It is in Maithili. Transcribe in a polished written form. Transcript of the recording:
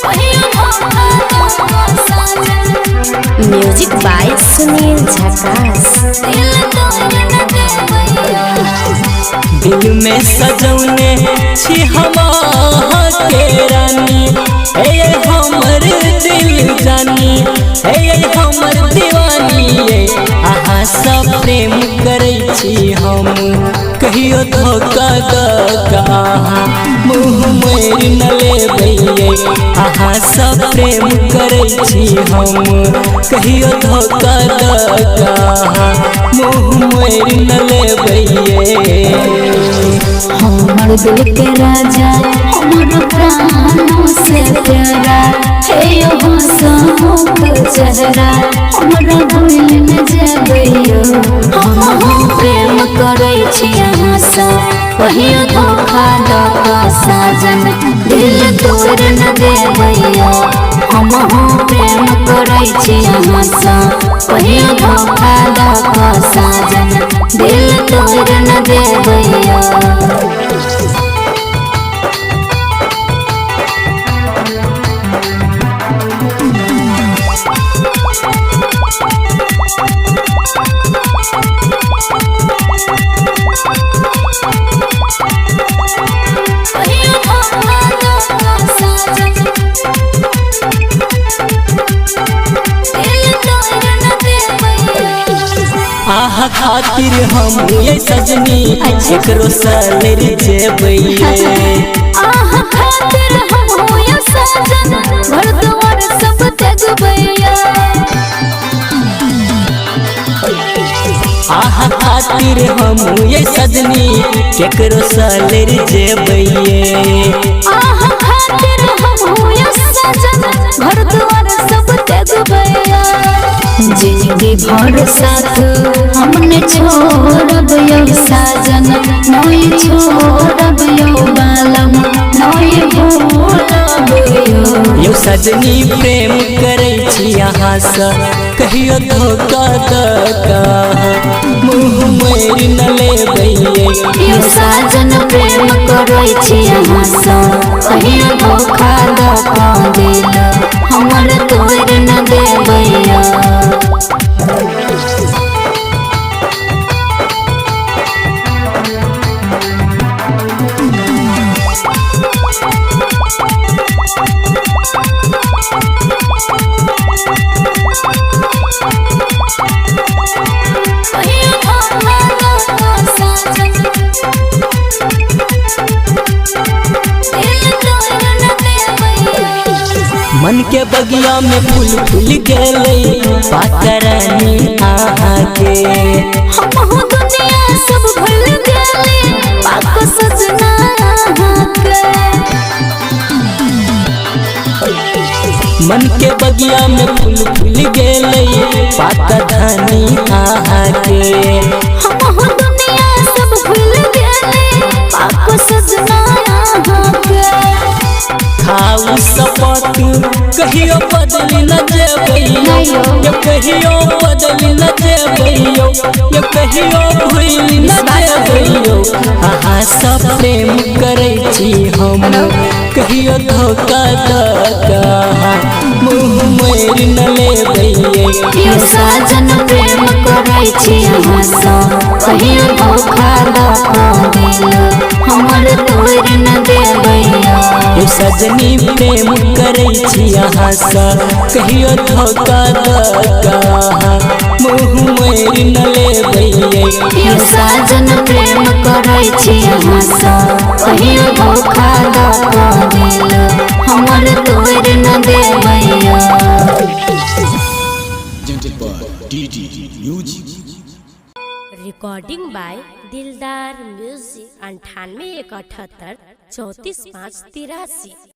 कहियो धोखा दऽ कऽ साजन म्यूजिक बाय सुनील झकास। दिल तोड़ न देबैया। दिल में सजौने छी हम के रानी, हे हमर दिल जानी, हे हमर दीवानी ये। अहाँ सब प्रेम करै छी हम, कहियो धोखा दऽ कऽ अहाँ मुँह मोड़ि न लेबै ये। अहाँ सब प्रेम करै छी हम, कहियो धोखा दऽ कऽ अहाँ मुँह मोड़ि न लेबै ये। हमर दिल के राजा, हमर प्राणों से प्यारा, हे यो हंसमुख चेहरा, हमरा भूल न जेबैयो। हम प्रेम करै छी अहाँसँ, कहियो धोखा दऽ कऽ साजन दिल तोड़ न देबैयो। हम प्रेम करै छी अहाँसँ, कहियो धोखा दऽ कऽ साजन दिल तोड़ न देबैयो। कहियो धोखा दऽ कऽ साजन दिल तोड़ न देबैयो। आहा खातिर हम ये सजनी एकरो सलर जेबै ये। आहा खातिर हम होया साजन, घर द्वार सब त्यागबैया। आहा खातिर हम ये सजनी केकरो सलर जेबै ये। आहा खातिर हम होया साजन, घर द्वार सब त्यागबैया। जिंदगी भर साथ हमने छोड़ब यौ साजन, नोय छोड़ब यौ बालम, नोय भूलब यौ। यो सजनी प्रेम करै छी अहाँसँ, कहियो धोखा दऽ कऽ मुँह मोड़ि न लेबै ये। यो साजन प्रेम करै छी अहाँसँ, कहियो धोखा दऽ कऽ दिल हमर तोड़ न देबैया। कहियो धोखा दऽ कऽ साजन दिल तोड़ न देबैया। मन के बगिया में फूल फूल गेलै पातरानी अहाँके। हमहु दुनिया सब भूल गेली पाक सजना अहाँके। मन के बगिया में फूल फूल गेलै पातरानी अहाँके। हमहु दुनिया सब भूल गेली पाक सजना अहाँके। खाऊ सपत कहियो बदली न जेबै यो, कहियो बदली न जेबै यो, कहियो भूल न जेबै यो। अहाँ सब प्रेम करै छी हम, कहियो धोखा दऽ कऽ मुँह मोड़ि न लेबै ये। यो साजन प्रेम करै छी अहाँसँ, कहियो धोखा दऽ कऽ दिल हमर तोड़ न देबैया। यो सजनी प्रेम करै छी अहाँसँ, कहियो धोखा दऽ कऽ मुँह मोड़ि न लेबै ये। यो साजन प्रेम करै छी अहाँसँ, कहियो धोखा दऽ कऽ दिल हमर तोड़ न देबैया। Presented by DD Music. Recording by Dildar music 98 178 34 5 83।